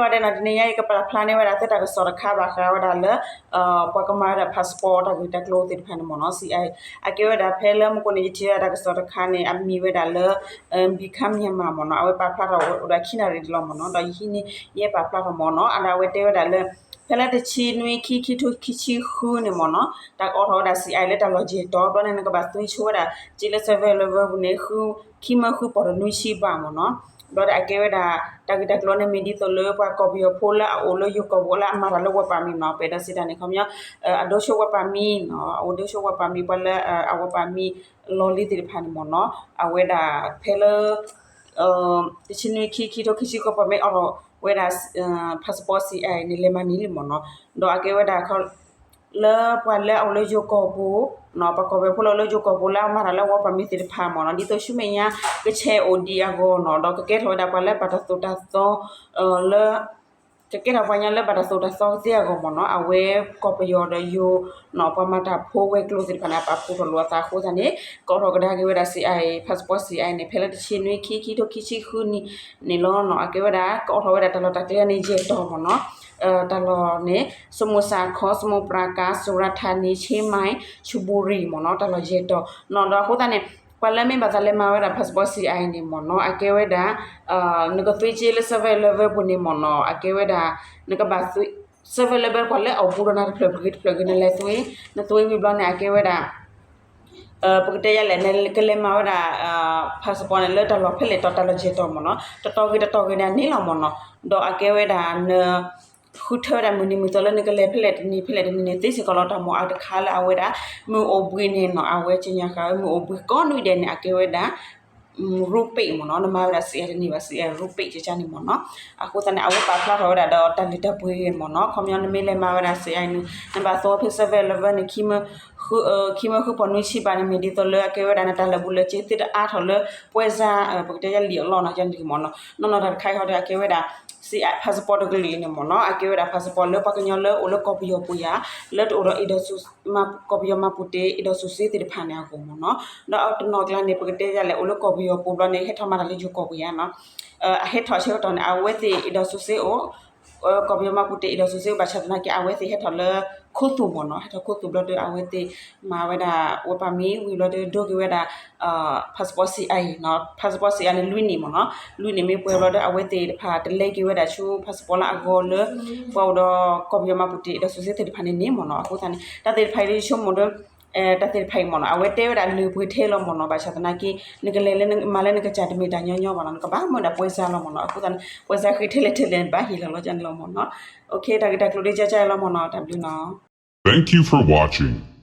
ဝဲဒၣ်နီၤ တနံၤညါအံၤ ကပာ်ဖျါန့ၢ်ဝဲဒၣ် သုတၢ်ကစီၣ်တခါဘၣ်ဃးဝဲဒၣ်လၢ ပှၤကမၤဝဲဒၣ် passport တၢ်ဂ့ၢ်တၢ်ကျိၤသ့ၣ်တဖၣ်န့ၣ်မ့ၢ်နီၤ စံးအါအံၤ အကဲဝဲဒၣ်ဖဲလၢမုၢ်ကိၣ်န့ၣ် ယထံၣ်ဝဲဒၣ်တၢ်ကစီၣ်တခါန့ၣ် အမံၤဝဲဒၣ်လၢ Become Myanmar မ့ၢ်နီၤ အဝဲပာ်ဖျါထီၣ်ဝဲဒၣ်ခံနၣ်ရံၣ်တလီၢ်မ့ၢ်နီၤ ဒီးယဟံးန့ၢ် ယဲပာ်ဖျါထီၣ်မ့ၢ်နီၤ အဒၣ်အဝဲတဲဝဲဒၣ်လၢ ဖဲလၢတဆံနွံ ခံ ခံထိခံဆံဃုန့ၣ်မ့ၢ်နီၤ တၢ်ကအိးထီၣ်ဝဲဒၣ် စံးအါအံၤ လၢတၢ်လီၢ်ယဲၢ်တီၤ ဘျီန့ၣ် နကဘၣ်သွံဆိဝဲဒၣ် က့လၢ seven eleven ပူၤန့ၣ် ခံမၢဃုပီၢ်ဒီးနွံဆံဘးမ့ၢ်နီၤ ဘျီဒီးအကဲဝဲဒၣ် တၢ်ဂ့ၢ်တၢ်ကျိၤန့ၣ် မ့ၢ်ဒ်သိးလၢပှၤကီၢ်ပယီၤဖိလၢအအိၣ်လၢယိၤကီၢ်ပူၤလၢအမၤတၢ်လၢ work permit မ့ၢ်နီၤ ပအဲၣ်ဒိးစံးတၢ်န့ၣ် ခီပညီ အဒိဆိ work permit နီၤ အအိၣ်ဒိဆိ work permit ပှၤလၢအ work permit လီၢ်လံၤသ့ၣ်တဖၣ်န့ၣ်မ့ၢ်နီၤ အဝဲဒၣ်ဖဲလၢ တဆံနွံ ခံ ခံထိခံဆံဃု ပှၤမ့ၢ်အိးထီၣ်ဝဲဒၣ် passport စံးအါအံၤန့ၣ် လဲၤမၤန့ၢ်လံမ့ၢ်နီၤ ဒီးအကဲဝဲဒၣ် လၢပှၤလၢအအိၣ်လၢယိၤကီၢ်ပူၤ ပှၤကီၢ်ပယီၤဖိလၢအအိၣ်လၢယိၤကီၢ်ပူၤလၢအမၤတၢ်လၢ work permit သ့ၣ်တဖၣ်မ့ၢ်နီၤ ဒ်သိးဆူမဲာ်ညါ ကဆဲးအိၣ်ဒံးအဂီၢ်နီၤ ဒီးကကဲထီၣ်ဝဲဒၣ်ပှၤလၢဘၣ်တၢ်သိၣ်တၢ်သီ လၢ ကကဲထီၣ်ပှၤကညီလၢဘၣ်တၢ်သိၣ်တၢ်သီကသ့အဂီၢ်မ့ၢ်နီၤ အဝဲကီၢ်ပယီၤဒီးယိၤ ပှၤမၤတၢ်ဖိဝဲၤကျိၤသ့ၣ်တဖၣ်န့ၣ် အပာ်ဖှိၣ်ထီၣ်လိာ်အသးအဃိသတးန့ၣ် ကအိးထီၣ်ကဒါက့ၤဝဲဒၣ် စံးအါအံၤ passport စံးအါအံၤန့ၣ် ဖဲလၢတဆံနွံ ခံ ခံထိခံဆံဃုနံၣ်န့ၣ်လီၤနီၤ အကဲဝဲဒၣ် ကအိးထီၣ်ဝဲဒၣ်တၢ်လီၢ်တၢ်ကျဲန့ၣ် ယဲၢ်တီၤမ့ၢ်နီၤ တၢ်လီၢ်န့ၣ် စမူးစၣ်ခီ စမူးပရၣ်ကၣ် စူရၣ်ထၣ်နံ ဆ့မၢၣ် ဆူဘူရံၤမ့ၢ်နီၤ တၢ်လီၢ်ယဲၢ်တီၤနီၤ ဒီးအဃိသတးန့ၣ် ပှၤလၢမ့ၢ်ဘၣ်သးလဲၤမၤဝဲဒၣ် passport စံးအါအံၤန့ၣ်မ့ၢ်နီၤ အကဲဝဲဒၣ် နကသွံက့လၢ seven eleven ပူၤန့ၣ်မ့ၢ်နီၤ အကဲဝဲဒၣ် နကဘၣ်သွံ seven eleven ပှၤလၢအအိၣ်ဘူးဒီးနၤတဖျၢၣ်တဖျၢၣ်ဂ့ၤ နလဲၤသွံ နသွံဝံၤဘျီန့ၣ် အကဲဝဲဒၣ် ပကတဲယလဲၣ် နကလဲၤမၤဝဲဒၣ် passport န့ၣ် လၢတၢ်လီၢ်ဖဲလဲၣ်တီၤ တၢ်လီၢ်ယဲၢ်တီၤမ့ၢ်နီၤ တတီၤဂ့ၤတတီၤဂ့ၤန့ၣ်န့ၣ်လီၤမ့ၢ်နီၤ ဒီးအကဲဝဲဒၣ်န ဃုထၢဝဲဒၣ်မုၢ်နံၤမုၢ်သီလၢနကလဲၤဖဲလဲၣ်တနံၤဖဲလဲၣ်တနံၤန့ၣ် သ့စ့ၢ်ကီးလီၤတၢ်မိၣ်အါတခါလၢအဝဲဒၣ် မုၢ်အိၣ်ဘှံးန့ၣ်နီၤ အဝဲကညးဃာ်ဝဲမုၢ်အိၣ်ဘှံးကိးနွံဒဲးန့ၣ် အကဲဝဲဒၣ် ရူပ့ၣ်မ့ၢ်နီၤ နမၤဝဲဒၣ် စံးအါအံၤ တန့ၢ်ဘၣ် စံးအါအံၤ ရူပ့ၣ်ကကန့ၣ်မ့ၢ်နီၤ အဃိသတးန့ၣ် အဝဲပာ်ဖျါထီၣ်ဝဲဒၣ်ဒီးတၢ်လုၢ်တၢ်ပှ့ၤဂ့ၤမ့ၢ်နီၤ ခီပညီနမ့ၢ်လဲၤမၤဝဲဒၣ် စံးအါအံၤန့ၣ် နဘၣ်သီဖဲ seven eleven န့ၣ် ခံမၢဃုပီၢ်နွံဆံဘးန့ၣ် မ့ၢ်ဒ်သိးလၢအကဲဝဲဒၣ် နတၢ်လၢာ်ဘူၣ်လၢာ်စ့သ့တအါထီၣ်လၢ ပွဲစား ပကတဲယလံာ်အလီၢ်နီၤ ယန့ၣ်မ့ၢ်နီၤ နီၢ်နီၢ်တၢ်တခါအံၤဟီဒီး အကဲဝဲဒၣ် စံးအါ passport တကလုာ်အံၤန့ၣ်မ့ၢ်နီၤ အကဲဝဲဒၣ် passport လၢပှၤကညီလၢအိၣ်လၢကီၢ်ပယီၤပူၤယၤ လၢတအိၣ်ဒီး ကီၢ်ပယီၤမှတ်ပုံတင် အိမ်ထောင်စုစာသ့ၣ်တဖၣ်န့ၣ်အဂီၢ်မ့ၢ်နီၤ ဒီးတနီၤကျါန့ၣ် ပကတဲယလဲၣ် အိၣ်လၢကီၢ်ပယီၤပူၤဘျီန့ၣ် ဟဲထီၣ်မၤတၢ်လၢယိၤကီၢ်ပူၤယၤနီၤ အဟဲထီၣ်ဆၢကတီၢ်န့ၣ် အဝဲသ့ၣ် အိမ်ထောင်စုစာအိၣ် ကီၢ်ပယီၤမှတ်ပုံတင် အိမ်ထောင်စုစာအိၣ် ဘၣ်ဆၣ်သနာ်က့ အဝဲသ့ၣ်ဟဲထီၣ်လၢခိသူၣ်မ့ၢ်နီၤ ဟဲထီၣ်ခိသူၣ်ဘျီဒီး အဝဲသ့ၣ်မၤဝဲဒၣ် work permit ဝံၤဘျီဒီး ဒိက့ၤဝဲဒၣ် passport စံးအါအံၤနီၤ passport စံးအါန့ၣ် လွံၢ်နံၣ်မ့ၢ်နီၤ လွံၢ်နံၣ်မ့ၢ်ပှဲၤဘျီဒီး အဝဲသ့ၣ်တဖၣ်တလဲက့ၤဝဲဒၣ်ဆူ passport လၢအဂီၢ်လၢ ပှၤအိၣ်ဒီးကီၢ်ပယီၤမှတ်ပုံတင် အိမ်ထောင်စုစာသ့ၣ်တဖၣ်န့ၣ်န့ၣ်မ့ၢ်နီၤ အဃိသတးန့ၣ် တၢ်သ့ၣ်တဖၣ်အံၤ ယဆိကမိၣ်ဒီး တၢ်သ့ၣ်တဖၣ်အံၤမ့ၢ်နီၤ အဝဲတဲဝဲဒၣ်လၢာ်ပှ့ၤထဲလီၤမ့ၢ်နီၤ ဘၣ်ဆၣ်သနာ်က့ နကလဲၤလၢမၤလၢနကစၢ်တမ့ၢ်တၢ်ညီညီဘၣ်နီၤ နကဘၣ်မၢဒၣ်ပွဲစားလီၤမ့ၢ်နီၤ အဃိသတးန့ၣ် ပွဲစားဃ့ထဲလဲၣ်ထဲလဲၣ် နဘၣ်ဟ့ၣ်လီၤလီၤန့ၣ်လီၤမ့ၢ်နီၤ တၢ်ဂ့ၢ်တၢ်ကျိၤဒ်ကကလီၤမ့ၢ်နီၤ တၢ်ဘျုးနီၤ Thank you for watching.